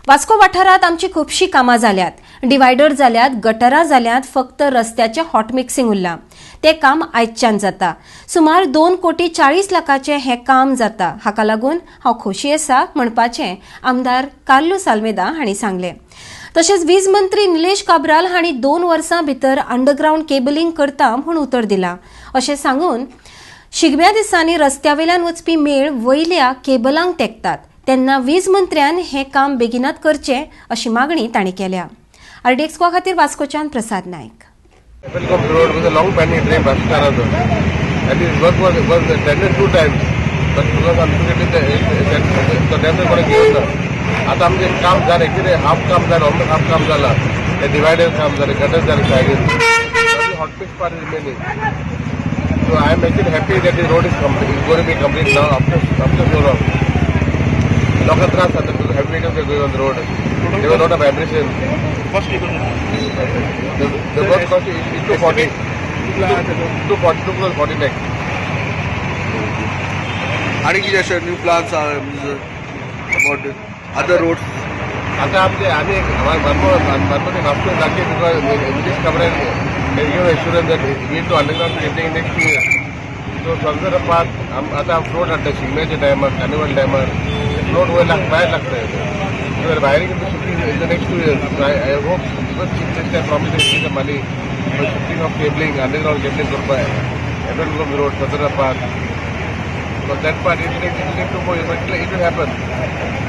वास्को वाठारांत आमची खुबशीं कामां जाल्यात. डिवायडर जाल्यात, गटरां जाल्यात, फक्त रस्त्याचें हॉट मिक्सिंग उरलां. तें काम आयच्यान जाता. सुमार 2 कोटी 40 लाखाचें हें काम जाता. हाका लागून हांव खोशी आसा म्हणपाचें आमदार कार्लूस आल्मेदा हांणी सांगलें. तशेंच वीज मंत्री निलेश काब्राल हांणी 2 वर्सां भितर अंडरग्रावंड केबलिंग करता म्हूण उतर दिलां अशें सांगून शिगम्या दिसांनी रस्त्यावेल्यान वचपी मेळ वयल्या केबलांक तेंकतात, तेन्ना वीज मंत्र्यान हें काम बेगिनात करचें अशी मागणी तांणी केल्या. आरडीएक्स खातीर वास्कोच्यान प्रसाद Naik. Welcome Road was a long pending dream Bhaskarazo. And his work was tendered two times. But because unfortunately the tender कोणी घेवन आता आमचें काम जालें. कितें हाफ काम जालें, ऑलमोस्ट हाफ काम जालां. ते डिवायडर काम जालें, गटर जालें सायडीन, hot mix part is remaining. So I am actually happy that the road is complete, is going to be complete now after so long. लोकांक त्रास जाता because heavy vehicles are going on the road. There was a lot of vibration. The work cost is 240, 242 crores 40 lakhs. आणि कितें अशें new plans are about other roads? आता आमचे आनी one more Vasco lucky because Nilesh Cabral has given assurance that we do underground cabling next 2 years. So Salzara part आता float हाडटा शिगम्याच्या टायमार, कार्निवल टायमार फ्लोट वयर लाग भायर लागता. भायर shifting in the next 2 years. I hope because Chief Minister promise the money for shifting of cabling, underground cabling करपाक Edward Gomes road, Salzara path. So that part it will take 2 more years, but it will happen.